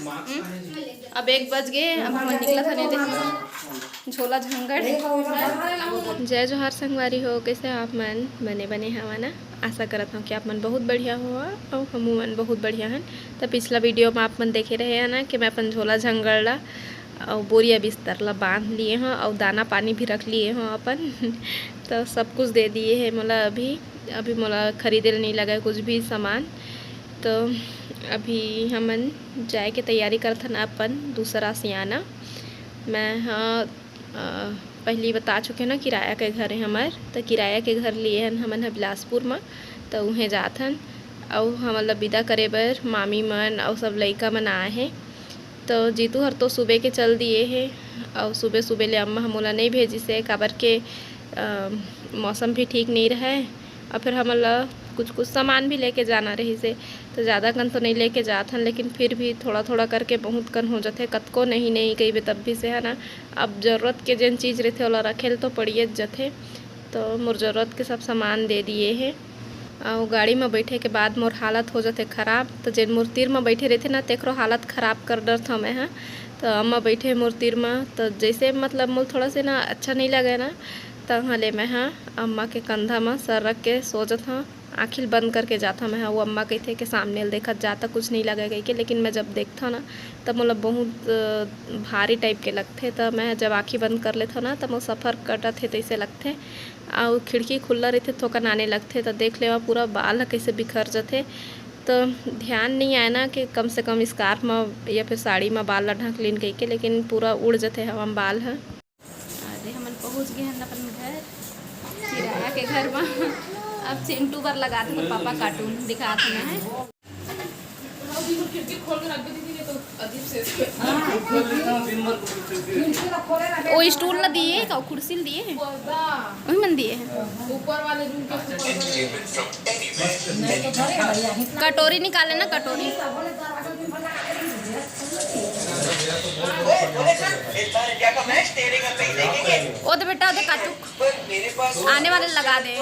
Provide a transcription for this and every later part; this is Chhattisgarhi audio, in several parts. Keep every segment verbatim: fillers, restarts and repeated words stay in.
अब एक बज गे, अब हमन निकलत हन एदे झोला झंगड़। जय जोहार संगवारी हो, कइसे आप मन? बने बने हवा ना? आशा करत हव कि आप मन बहुत बढ़िया हो अउ हमू मन बहुत बढ़िया हन। त पिछला वीडियो म आप मन देखे रहे ह ना कि मैं अपन झोला झंगड़ ला अउ बोरिया बिस्तर ला बांध लिए हव अउ दाना पानी भी रख लिए हव अपन। त सब कुछ दे दिए हे मोला। अभी अभी मोला खरीदे ल नइ लगे कुछ भी सामान। त अभी हमन जाए के तैयारी करथन अपन दूसरा सियाना। मैं ह अ, पहिली बता चुके ना, किराया के घर हे हमर, त किराया के घर लिए हन हमन ह बिलासपुर म। त उहें जात हन अउ हमन ला विदा करे बर मामी मन अउ सब लइका मन आए हे। त जीतू हर तो सुबह के चल दिए हे अउ सुबह सुबह ले अम्मा ह मोला नइ भेजिस हे, काबर के अ, मौसम भी ठीक नइ रहय अउ फिर हमन ला कुछ कुछ सामान भी लेके जाना रहिस हे। त ज़्यादा कन तो नइ लेके जात हन, लेकिन फिर भी थोड़ा थोड़ा करके बहुत कन हो जथे। कतको नहीं नहीं कहिबे तब भी से, है ना, अब जरूरत के जेन चीज़ रहिथे ओला रखे ल तो पड़िए जथे। तो मोर जरूरत के सब सामान दे दिए हे। अउ गाड़ी म बैठे के बाद मोर हालत हो जथे खराब। तो जेन मोर तीर म बैठे रहिथे ना, तेकरो हालत खराब कर डरथव मैं ह। तो अम्मा बैठे मोर तीर म, तो जैसे मतलब मोर थोड़ा से ना अच्छा नहीं लगे ना, तहाँ ले मैं ह अम्मा के कंधा म सर रख के सो जथव। आँखी ल बंद करके जाथव मैं ह। वो अम्मा कहिथे कि सामने ल देखत जा, त कुछ नहीं लगे कहिके, लेकिन मैं जब देखथव ना, तब मोला बहुत अ, भारी टाइप के लगथे। त मैं जब आँखी बंद कर लेथव ना, त मोर सफर कटत हे तइसे लगथे। अउ खिड़की खुल्ला रहिथे, थोकन आने लगथे, त देख लेवा पूरा बाल ह कइसे बिखर जथे। त ध्यान नहीं आए ना कि कम से कम स्कार्फ म या फिर साड़ी म बाल ला ढक लीन कहिके, लेकिन पूरा उड़ जथे हवा म बाल ह। अरे, हमन पहुंच गए हैं अपन घर, किराया के घर में। अब चिंटू बर लगा थे पापा कार्टून दिखात हन। वो स्टूल ला दिए का, कुर्सी ला दिए है, वही मन दिए है। कटोरी निकाले ना, कटोरी। ओ दे बेटा, ओ दे काटू। आने वाले लगा दे।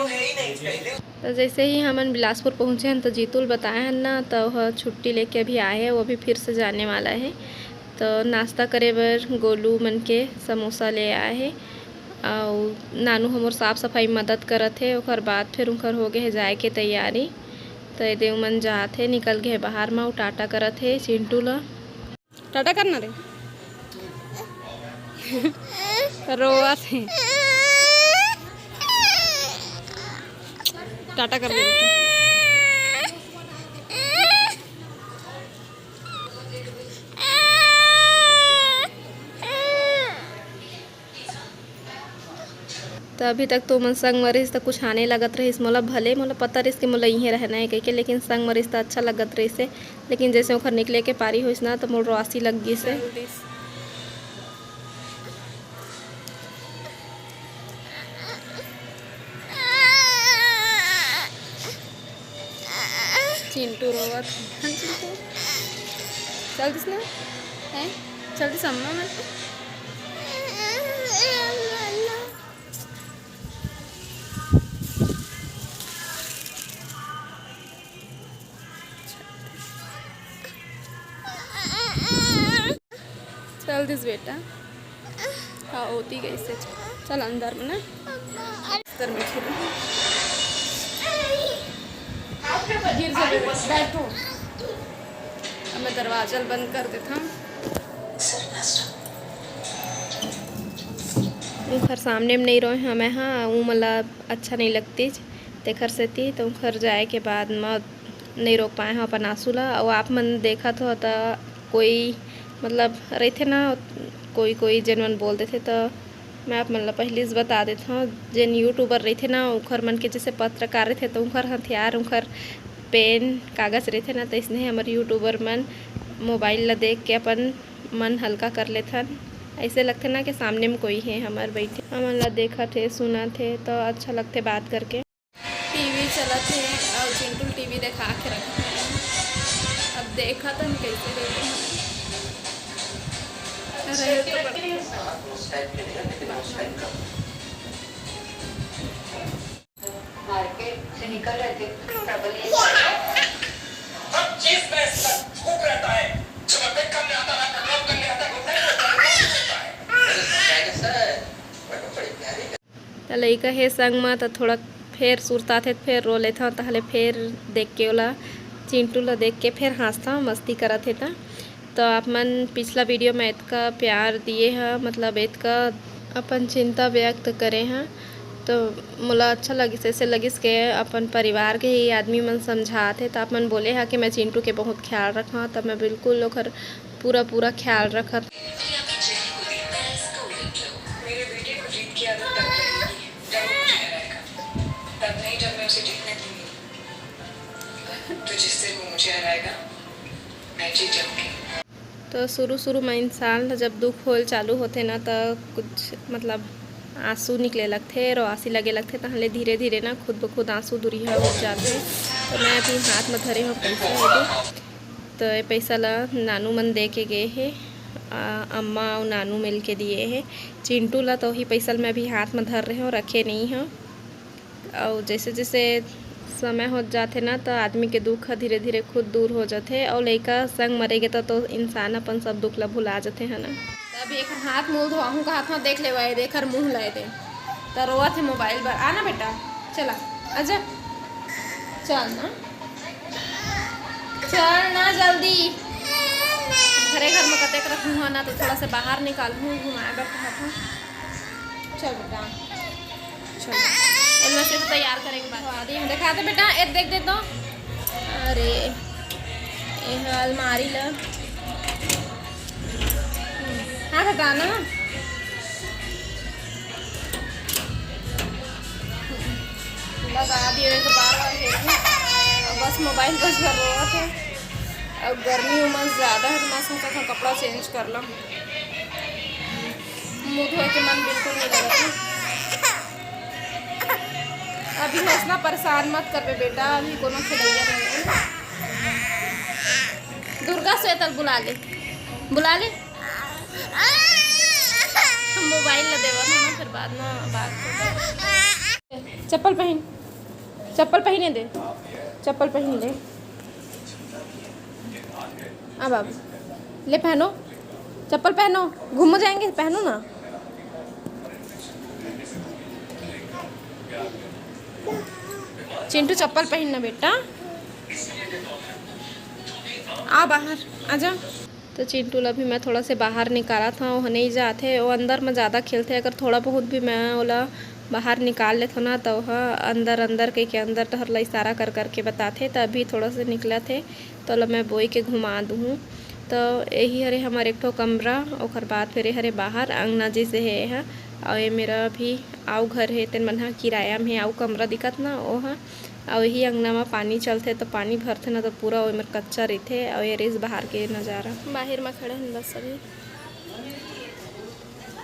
तो जैसे ही हमन बिलासपुर पहुँचे हन, तो जीतू ल बताए हन ना, तो वह छुट्टी लेके अभी आए है, वो भी फिर से जाने वाला है। तो नाश्ता करे बर गोलू मन के समोसा ले आए है, अउ नानू हमर साफ सफाई मदद करत है। ओकर बाद फिर उनकर हो गए है जाए के तैयारी। तो एदे उमन जात है, निकल गए बाहर मा, टाटा करत है चिंटू ला। टाटा करना रे। रोवत है। टाटा कर दे बेटा। त अभी तक तो मन संग म रहिस, त कुछ आने लगत रहिस मोला, भले मोला पता रहिस कि मोला इहें रहना है कहिके, लेकिन संग म रहिस त अच्छा लगत रहिस हे। लेकिन जैसे ओखर निकले के पारी होइस ना, त मोर रोआसी लग गिस हे। चिंटू रोवत हे। चल दिस ना, हैं? चल दिस अम्मा मन। चल दिस बेटा। हाँ, ओती गइसे। चल अंदर में ना। अंदर में खेलो। गिर जाबे, बैठो। अब मैं दरवाजा ल बंद कर देथव। उंखर सामने में नहीं रोए हंव मैं, हाँ, ऊ मोला अच्छा नहीं लगतीस, तेखर सेती तो उंखर जाए के बाद म नहीं रोक पाए हंव अपन आंसू ला। अउ आप मन देखत हो त कोई मतलब रहिथे ना, कोई कोई जेन मन बोल देथे, त मैं आप मन ला पहिली से बता देत हंव, जेन यूट्यूबर रहिथे ना, उंखर मन के जैसे पत्रकार रहिथे, त उंखर हथियार, उंखर पेन, कागज रहिथे ना, त इसने हमर यूट्यूबर मन मोबाइल ला देख के अपन मन हल्का कर लेथन। ऐसे लगथे ना कि सामने में कोई हे हमर बैठे, हमन ला देखत हे, सुनत हे, त अच्छा लगथे बात करके। टीवी चलत हे अउ चिंटू ल टीवी देखा के रखे हे। अब देखत हन कइसे देखे हन। रहे तो बड़- मार्केट से निकल रहे थे, तब ये अब चीफ का इसका थूक रहता है, जब मैं कम लइका हे संग म, त थोड़ा फेर सुरताथे, त फेर रो लेथंव, तहले फेर देख के ओला, चिंटू ला देख के फेर हाँसथंव, मस्ती करत हे त। तो आप मन पिछला वीडियो में इतका प्यार दिए ह, मतलब इतका अपन चिंता व्यक्त करे ह, तो मोला अच्छा लगिस, ऐसे लगिस के अपन परिवार के ही आदमी मन समझात हे, तो आप मन बोले ह कि मैं चिंटू के बहुत ख्याल रखा, तो मैं बिल्कुल ओकर पूरा पूरा ख्याल रखत। मेरे बेटे को जीत की आदत तब लगेगी, जब वो मुझे हराएगा। तब नहीं, जब मैं उसे जीतने दूंगी। तो जिस दिन वो मुझे हराएगा, मैं जीत जाऊंगी। तो शुरू-शुरू में इंसान ला जब दुख होल चालू होथे ना, त कुछ मतलब आंसू निकले लगथे, रोआसी लगे लगथे, तहले धीरे-धीरे ना खुद ब खुद आंसू दूरिहा हो जाथे। तो मैं अभी हाथ में धरे हूँ पैसा, ये दे। तो ये पैसा ला नानू मन दे के गए हे, आ, अम्मा अउ नानू मिल के दिए हे। चिंटू ला तो ही पैसा ल मैं अभी हाथ में धर रहे हूँ, रखे नहीं हूँ। अउ जैसे जैसे समय होत जाथे ना, त आदमी के दुख ह धीरे धीरे खुद दूर हो जाथे। अउ लइका संग मरे गे त, तो इंसान अपन सब दुख ला भुला जाथे, है ना। त अभी एकर हाथ मुंह धोआहूं कहत हंव, देख लेवा, ये दे एकर मुंह ला, ये दे। त रोवत हे मोबाइल बर। आ ना बेटा, चला, आजा, चल ना, चल ना जल्दी। घरे घर में कतेक रखूं हा ना, तो थोड़ा से बाहर निकालूं, घुमाए बर कहत हंव। चल बेटा, चल। एलमा से तो तैयार करेंगे बाद में। देखा दे बेटा, ए देख दे तो। अरे, ये है अलमारी ला। हाँ, हटा ना। लगा दिए तो बार बार हेरहूँ। बस मोबाइल बस भर रोवत हे। अब गर्मी उमस ज़्यादा है, तो मैं सोचा था कपड़ा चेंज कर लो। मुंह धोए के मन बिल्कुल नहीं लगत है। अभी हौसला परेशान मत करबे बेटा, अभी कोनो खेलैया नहीं है। दुर्गा स्वेता ल बुला ले, बुला ले। हम मोबाइल ला देवत हन ना, फिर बाद में बात करबे। चप्पल पहन, चप्पल पहने दे, चप्पल पहन ले। अब, अब ले पहनो, चप्पल पहनो, घूमो जाएंगे, पहनो ना। चिंटू चप्पल पहनना बेटा, आ बाहर, आजा। तो चिंटू ला भी मैं थोड़ा से बाहर निकालत हंव, वो नहीं जात हे, वो अंदर में ज़्यादा खेलथे। अगर थोड़ा बहुत भी मैं ओला बाहर निकाल लेथव ना, तो वह अंदर अंदर कह के अंदर डहर ला इशारा कर करके बताथे। तो अभी थोड़ा से निकलत हे, तो ओला मैं बोई के घुमा दूहूँ। तो यही हरे हमर एक ठो कमरा, ओकर बाद फिर ये हरे बाहर अंगना जैसे हे यह। और ये मेरा अभी आऊ घर हे, तेन मन ह किराया में हे, आऊ कमरा दिखत ना, वो ह। अउ यही अंगना म पानी चलथे, त पानी भरथे न, त पूरा ओमेर कच्चा रहिथे। अउ ये रहिस बाहर के नजारा। बाहिर म खड़े हन बस अभी,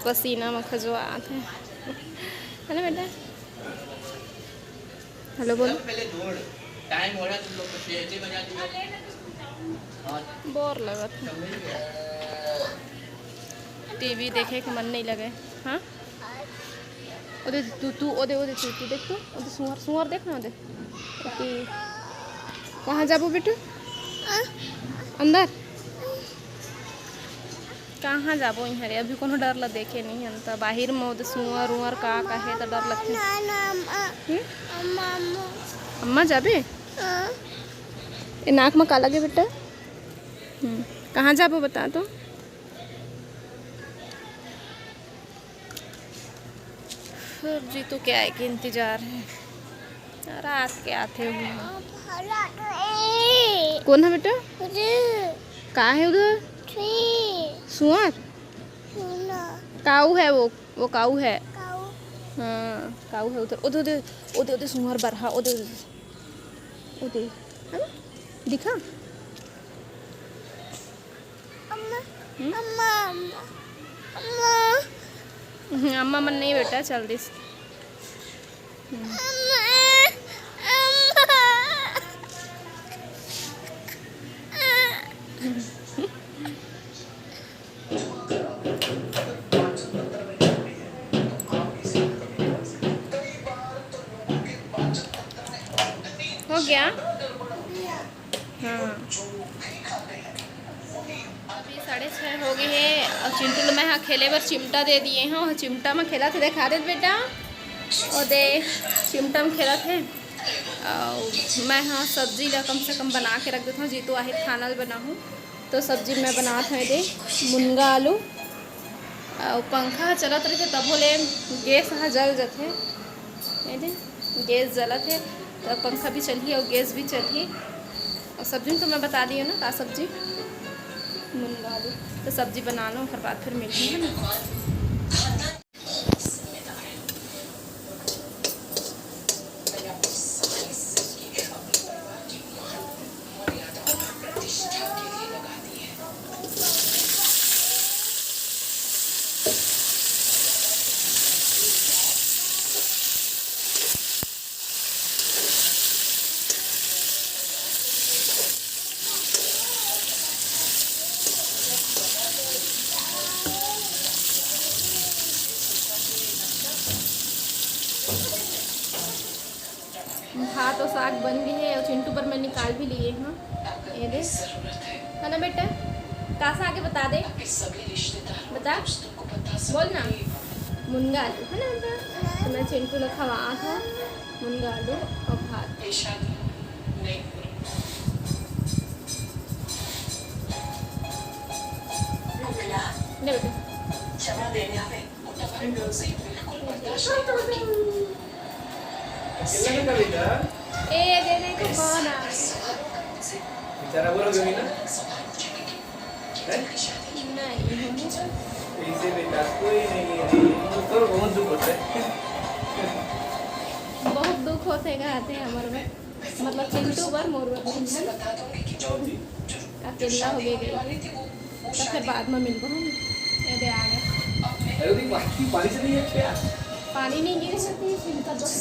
पसीना म खजुआत हे। है ना बेटा? हेलो बोल। बोर लगत हे, टीवी देखे के मन नहीं लगे। हाँ, ओदे तू, तू, ओदे, ओदे तू, तू देख, तू ओदे सुअर, सुअर देख ना ओदे। ओदे। कहाँ जाबो बेटू? अंदर। कहाँ जाबो इहाँ रे? अभी कोनो डर ला देखे नहीं हन, त बाहिर में ओदे सुअर उअर का का हे, त डर लगथे। ना, ना, अम्मा। हम्म? अम्मा, अम्मा। अम्मा जाबे? हाँ। ए नाक में का लगे बेटा? हम्म। कहाँ जाबो बता तो? फिर जीतू के आए के इंतजार है। रात के आथे हुए। कोन है बेटा? का है उधर? सुअर? काऊ है वो, वो काऊ है। हाँ, काऊ है उधर। ओदे, ओदे, ओदे, ओदे सुअर बर, हाँ, ओदे, ओदे। ओदे, है ना? दिखा। अम्मा, हम्म? अम्मा, अम्मा, अम्मा। हम्म, अम्मा मन नहीं बेटा, चल दिस। हम्म। अम्मा, अम्मा। हो गया? हाँ। अभी साढ़े छः हो गए हैं और चिंटू ल मैं हा खेले बर चिमटा दे दिए हूँ। चिमटा में खेला थे, दिखा दे बेटा। ओ दे, चिमटम खेलत हे। अउ मैं ह सब्जी ला कम से कम बना के रख देथव, जीतू आही खाना ल बनाहूँ। तो सब्जी मैं बनात हव दे, मुनगा आलू। अउ पंखा ह चलत रहिथे, तभो ले गैस ह जल जथे। ये दे, गैस जलत हे, त पंखा भी चलही अउ गैस भी चलही। अउ सब्जी में तो मैं बता दियो ना, का सब्जी, मुनगा आलू। तो सब्जी बना लो, ओकर बाद फिर मिलही, है ना। भात अउ साग बन गे हे अउ चिंटू बर मैं निकाल भी लिए हव। ये दे, है ना बेटा, का साग हे बता दे, बता, बोल ना। मुनगा आलू, है ना बेटा? तो मैं चिंटू ला खवात हव मुनगा आलू अउ भात। ले बेटा। ए, दे दे को कौन आ? बेचारा बोलो जोगिंदर। हैं? नहीं, हम इसे बेटा कोई नहीं है। तो बहुत दुख होता है। बहुत दुख होथे कहत हे हमर बर, मतलब चिंटू बर, मोर बर नहीं, है ना? अकेला हो गए गई। तो फिर बाद में मिलबो हम। ये दे आ गए। अरे, देख, पानी, पानी से नहीं है क्या? पानी नहीं गिरे सकती, फिर तब बस